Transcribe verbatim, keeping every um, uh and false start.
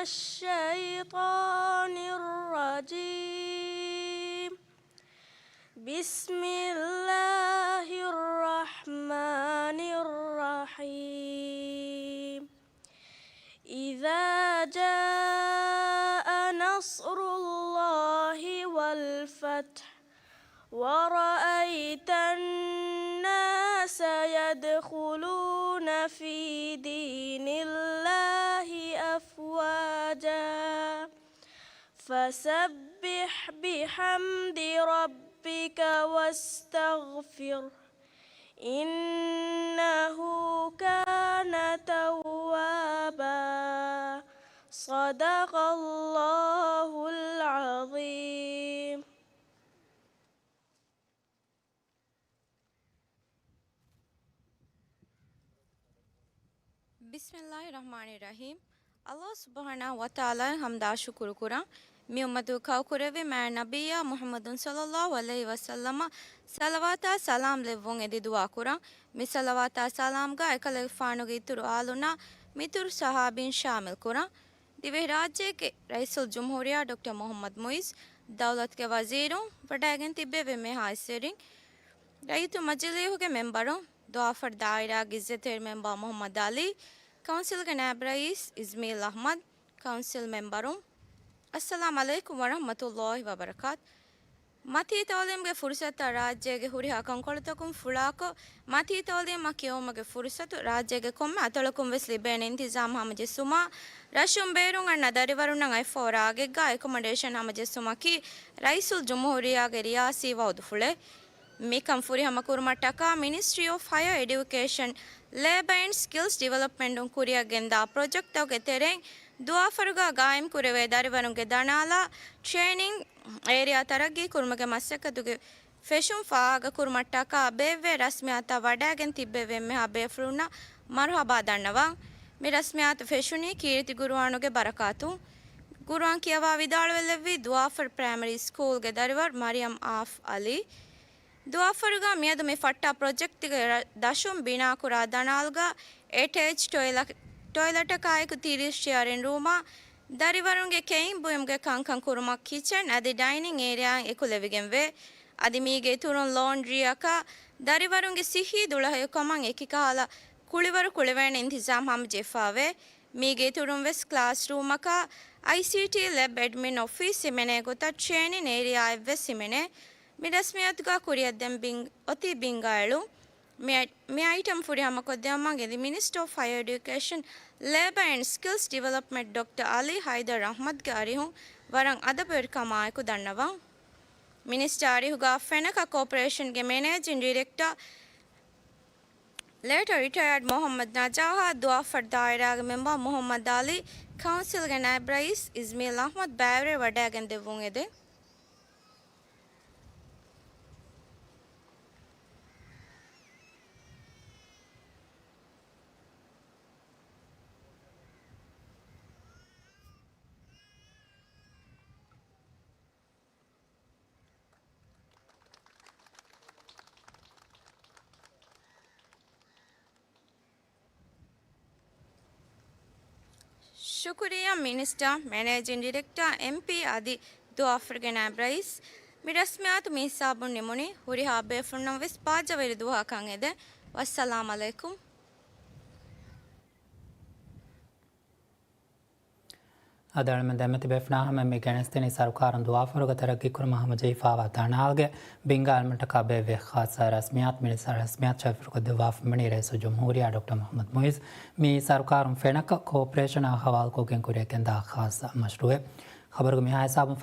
الشيطان الرجيم. بسم الله الرحمن الرحيم. إذا جاء نصر الله والفتح ورأيت الناس يدخلون في دين الله أفواجا فسبح بحمد ربك واستغفره إنه كان توابا. صدق الله العظيم. بسم الله الرحمن الرحيم. ﷲ ސުބްޙާނަހޫ ވަތަޢާލާއަށް ޙަމްދާ ޝުކުރު ކުރަން. މި އުއްމަތުގެ ކައުކުރެއްވި މާތް ނަބިއްޔާ މުޙައްމަދު ޞައްލައްލާހު ޢަލައިހި ވަސައްލަމަށް ޞަލަވާތާ ސަލާމް ލެއްވުން އެދި ދުޢާ ކުރަން. މި ޞަލަވާތާ ސަލާމްގަ އެކަލޭގެފާނުގެ އިތުރު އާލުންނާ މިތުރު ޞަޙާބީން ޝާމިލް ކުރަން. ދިވެހިރާއްޖޭގެ ރައީސުލްޖުމްހޫރިއްޔާ ޑޮކްޓަރ މުޙައްމަދު މުޢިއްޒު، ދައުލަތުގެ ވަޒީރުން، ވަޑައިގެން ތިއްބެވި އެންމެހާ އިސްވެރިން، ރައްޔިތު މަޖިލީހުގެ މެމްބަރުން، ދުވާފަރު ދާއިރާގެ އިއްޒަތްތެރި މެމްބަރު މުޙައްމަދު ޢަލީ، ކައުންސިލްގެ ނާއިބު ރައީސް އިޒްމީލް އަޙްމަދު، ކައުންސިލް މެމްބަރުން، އައްސަލާމް ޢަލައިކުމް ވަރަޙްމަތުﷲ ވަބަރަކާތު. މަތީ ތަޢުލީމުގެ ފުރުޞަތަށް ރާއްޖޭގެ ހުރިހާ ކަންކޮޅުތަކުން ފުޅާކޮށް، މަތީ ތަޢުލީމަށް ކިޔެވުމުގެ ފުރުޞަތު ރާއްޖޭގެ ކޮންމެ އަތޮޅަކުން ވެސް ލިބޭނެ އިންތިޒާމް ހަމަޖެއްސުމަށް، ރަށުން ބޭރުން އަންނަ ދަރިވަރުންނަށް އައިފައި ރާގެއްގަ އެކޮމޮޑޭޝަން ހަމަޖެއްސުމަކީ ރައީސުލްޖުމްހޫރިއްޔާގެ ރިޔާސީ ވަޢުދުފުޅެއް. މިކަން ފުރިހަމަ ކުރުމަށްޓަކާ މިނިސްޓްރީ އޮފް ހަޔަރ އެޑިއުކޭޝަން، ލޭބަ އެންޑް ސްކިލްސް ޑިވެލޮޕްމަންޓުން ކުރިއަށް ގެންދާ ޕްރޮޖެކްޓްތަކުގެ ތެރެއިން ދުވާފަރުގަ ގާއިމްކުރެވޭ ދަރިވަރުންގެ ދަނާލާ ޓްރޭނިން އޭރިއާ ތަރައްގީ ކުރުމުގެ މަސައްކަތުގެ ފެށުން ފާހަގަކުރުމަށްޓަކާ ބޭއްވޭ ރަސްމިއްޔާތުތައް ވަޑައިގެން ތިއްބެވި އެންމެހާ ބޭފުޅުންނަށް މަރުޙަބާ ދަންނަވަން. މި ރަސްމިއްޔާތު ފެށުނީ ކީރިތި ޤުރުއާނުގެ ބަރަކާތުން. ޤުރުއާން ކިޔަވާ ވިދާޅުވެލެއްވީ ދުވާފަރު ޕްރައިމަރީ ސްކޫލްގެ ދަރިވަރު މަރިޔަމް އާފް ޢަލީ. ދުވާފަރުގަ މިއަދު މި ފައްޓާ ޕްރޮޖެކްޓްގެ ރަ-، ދަށުން ބިނާކުރާ ދަނާލުގަ އެޓޭޗް ޓޮއިލަ-، ޓޮއިލެޓަކާއެކު ތިރީސް ޝެއަރިން ރޫމާ، ދަރިވަރުންގެ ކެއިން ބުއިމުގެ ކަންކަން ކުރުމަށް ކިޗަން އަދި ޑައިނިން އޭރިއާއިން އެކުލެވިގެންވޭ. އަދި މީގެ އިތުރުން ލޯންޑްރީއަކާ، ދަރިވަރުންގެ ސިއްހީ ދުޅަހެޔޮކަމަށް އެކިކަހަލަ ކުޅިވަރު ކުޅެވޭނެ އިންތިޒާމް ހަމަޖެހިފާވޭ. މީގެ އިތުރުން ވެސް ކްލާސްރޫމަކާ، އައިސީޓީ ލެބް އެޑްމިން އޮފީސް ހިމެނޭ ގޮތަށް ޓްރޭނިން އޭރިއާއެއްވެސް ހިމެނޭ. މި ރަސްމިއްޔާތުގަ ކުރިއަށް ދެން ބިން-، އޮތީ ބިންގާއެޅުން. މި-، މި އައިޓަމް ފުރިހަމަކޮށްދެއްވުމަށް އެދި މިނިސްޓަރ އޮފް ހަޔަރ އެޑިއުކޭޝަން، ލޭބަ އެންޑް ސްކިލްސް ޑިވެލޮޕްމަންޓް ޑޮކްޓަރ ޢަލީ ހައިދަރު އަޙްމަދުގެ އަރިހުން ވަރަށް އަދަބުވެރިކަމާއެކު ދަންނަވަން. މިނިސްޓަރ އަރިހުގަ ފެނަކަ ކޯޕަރޭޝަންގެ މެނޭޖިން ޑިރެކްޓަރ ލޭޓަރ ރިޓަޔާޑް މުޙައްމަދު ނަޖާހާ، ދުވާފަރު ދާއިރާގެ މެމްބަރު މުޙައްމަދު ޢަލީ، ކައުންސިލްގެ ނައިބު ރައީސް އިޒްމީލް އަޙްމަދު ބައިވެރިވެ ވަޑައިގެން ދެއްވުން އެދެން. ޝުކުރިއްޔާ މިނިސްޓަރ، މެނޭޖިން ޑިރެކްޓަރ، އެމްޕީ އަދި ދުވާފަރުގެ ނައިބު ރައީސް. މި ރަސްމިއްޔާތު މި ހިސާބުން ނިމުނީ. ހުރިހާ ބޭފުޅުންނަށް ވެސް ބާއްޖަވެރި ދުވަހަކަށް އެދެން. ވައްސަލާމް ޢަލައިކުމް. އަދި އަޅަމެން ދެމެތި ބޭފުޅާ ހަމަ މި ގެނެސްދެނީ ސަރުކާރުން ދުވާފަރުގަ ތަރައްގީ ކުރުމަށް ހަމަޖެހިފާވާ ދަނާލުގެ ބިންގާ އެޅުމަށްޓަކާ ބޭއްވޭ ޚާއްޞަ ރަސްމިއްޔާތު މިނިސްޓަރ ރަސްމިއްޔާތު ޝަފީޢުކޮށްދެއްވާފަ މިވަނީ ރައީސުލްޖުމްހޫރިއްޔާ ޑޮކްޓަރ މުޙައްމަދު މުޢިއްޒު. މީ ސަރުކާރުން ފެނަކަ ކޯޕަރޭޝަނާ ހަވާލުކޮށްގެން ކުރިއަށް ގެންދާ ޚާއްޞަ މަޝްރޫޢެއް. ޚަބަރުގެ މިހާ ހިސާބުން